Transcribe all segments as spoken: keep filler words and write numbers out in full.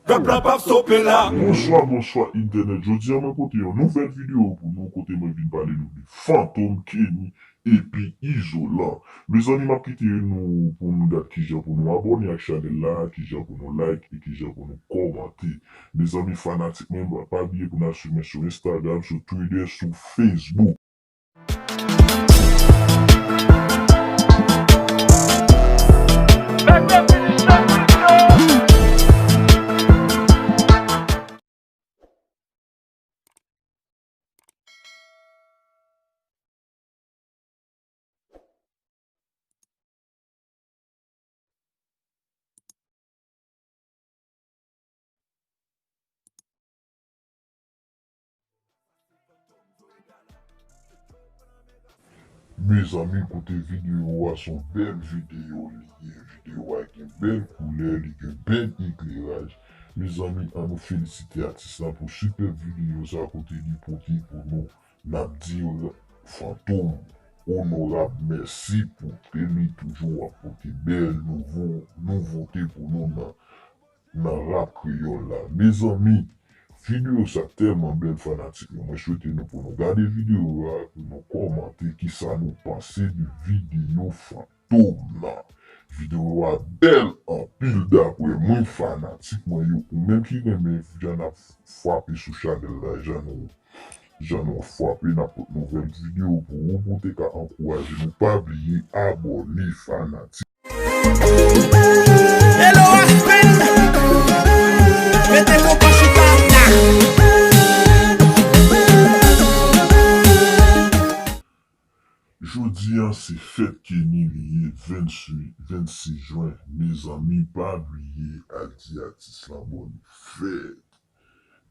Pèp la p ap stope la. Bonswa, bonswa, entènèt. Jodi a, mwen pote yon nouvèl videyo pou nou, kote mwen vin pale nou de Fantom, Kenny, epi Izolan. Mezanmi, m ap kite nou pou nou gad kijan pou nou abòne ak chanèl la, kijan pou nou like, e kijan pou nou kòmante. Mezanmi, fanatik mwen, pa, pa bliye pou n al swiv mwen sou Instagram, sou Twitter, sou Facebook. Mezanmi, koute videyo a, se yon bèl videyo li ye. Videyo a gen bèl koulè, li gen bèl ekleraj. Mezanmi, ann nou felisite atis la pou sipèb videyo sa kote li pote pou nou. N ap di Fantom onorab mèsi pou ke li toujou ap pote bèl nouvo, nouvote pou nou nan, nan rap kreyòl la. Mezanmi, videyo sa tèlman bèl, fanatik yo. Mwen swete nou pou nou gade videyo a, pou nou kòmante kisa nou panse de videyo Fantom nan. Videyo a bèl anpil dapre mwen, fanatik mwen yo. Ou menm ki renmen jan n ap frape sou chanèl la, jan nou, jan nou ap frape, n ap pote nouvèl videyo pou ou, pou te ka ankouraje nou. Pa bliye abòne, fanatik. Hello, Aspen. Mete konpa chita. Jodi a, se fèt Kenny li ye, vennsis, vennsis jen. Mezanmi, pa bliye al di atis lan bòn fèt.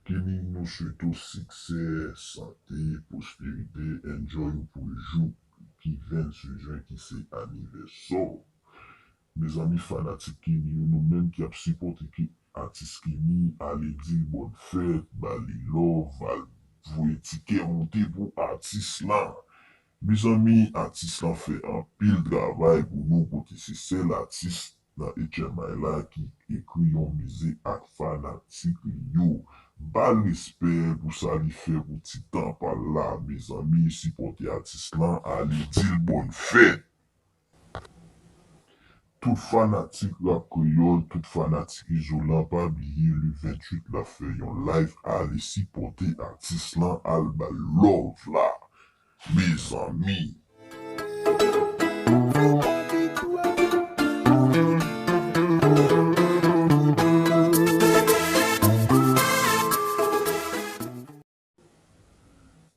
Kenny, nou swete w siksè, sante, pwosperite, enjoy ou pou jou ki vennsis jen ki se anivèsè w. Mezanmi, fanatik Kenny yo, nou menm ki ap sipòte ke atis Kenny, ale di l bòn fèt, ba li love, al voye ti kè moute pou atis lan. Mezanmi, atis lan fè anpil travay pou nou, kote se sèl atis nan H M I la ki ekri yon mizik ak fanatik li yo. Ba l respè pou sa li fè pou ti tan pa l la. Mezanmi, sipòte atis lan, ale di l bòn fèt. Tout fanatik rap kreyòl, tout fanatik Izolan, pa bliye le venntuit l ap fè yon live, ale sipòte atis lan, al ba l love la. Mezanmi.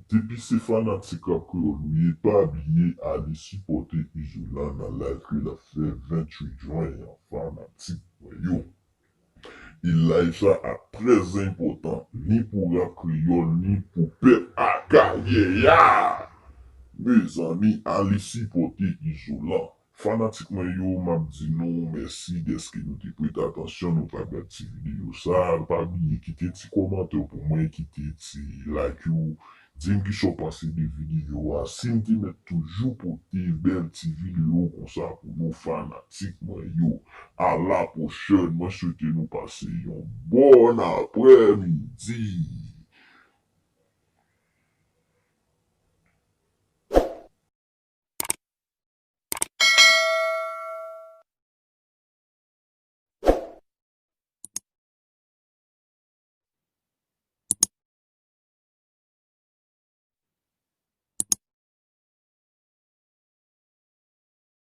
Depi se fanatik rap kreyòl ou ye, pa bliye ale sipòte Izolan nan live ke l ap fè venntuit jen an, fanatik mwen yo. E live sa a trè enpòtan, ni pou rap kreyòl, ni pou pèp Akayè a. Mezanmi, ale sipòte Izolan. Fanatik mwen yo, m ap di nou mèsi dèske nou te prete atansyon, nou t ap gad ti videyo sa. Pa bliye kite ti kòmantè w pou mwen, kite ti like ou. Di m kisa w panse de videyo a. Si m te mèt toujou pote bèl ti videyo konsa pou nou fanatik mwen yo. A la pwochèn, mwen swete nou pase yon bòn aprèmidi.